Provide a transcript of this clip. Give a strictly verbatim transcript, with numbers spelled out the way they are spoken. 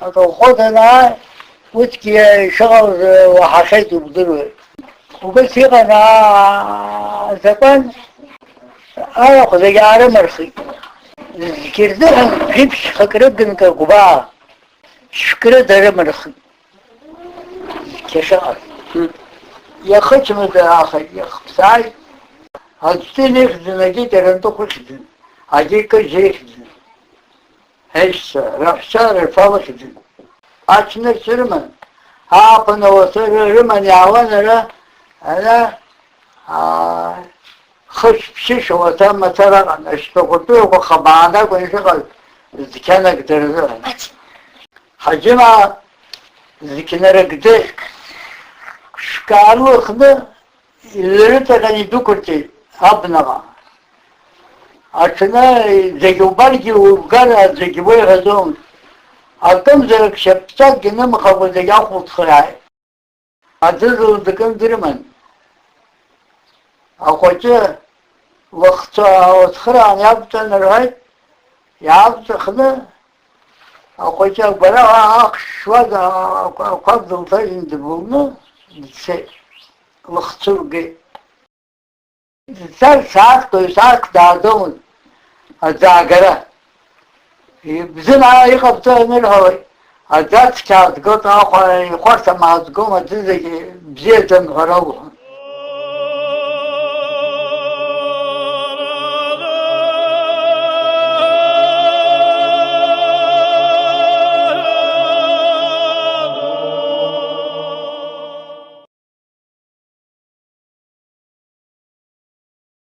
Аколхоз анааи, усгьы ишыҟалаз уаҳахьеит, удыруеит. Убас иҟан, аа, азакәан, арахә зегьы аарымырхит. Зегьы рзыҳәан жәиԥшьхак рыгын Кагәбаа, шәкы рыда рымырхит. Зқьы шыҟаз. Иахычмазаахеит, иахԥсааит. Аӡәтәы ихьӡын, агьи Ҷарантыхә ихьӡын, агьи Кыжь ихьӡын. Ҳаишьцәа, раҳәшьа, рашәал ихьӡын. Аҽны рҽрыман. Ааԥын ауаса ры-, рыман иаауан ара, ара, аа, хышә-ԥшьышә ауаса мацара аҟан, ашьтәақәа тәыҩақәа хабааны акәын ишыҟаз, зқьанак дырзыҳәан. Ҳаџьымаа зқьнарыгӡеит. Шкаарлы хны илрыҵаҟьан идәықәырҵеит абнаҟа. Аҽны зегь убаргьы угар аӡәгьы уеиӷьаӡомызт. Акымзарак шьапҵакгьы нымхакәа зегь ахәылҭхырааит. Аӡызлан дакын дрыман. Ахәыҷы лыхцәы лыцхыраан иавҵан рҳәеит, иаавҵахны ахәыҷы агәараҳәа ахшшуаз ақәаб дылҭажьын дыбылны дцеит. Лыхцәы лгеит. Дцар сааҭк, ҩ-сааҭк дааӡомызт аӡаагара. Ибзын аа иҟабҵо анырҳәалак, аӡа цқьа аазгоит, ахәа ихәарҭам аазгом, аӡы зегьы бзиаӡам ҳәа ракәын.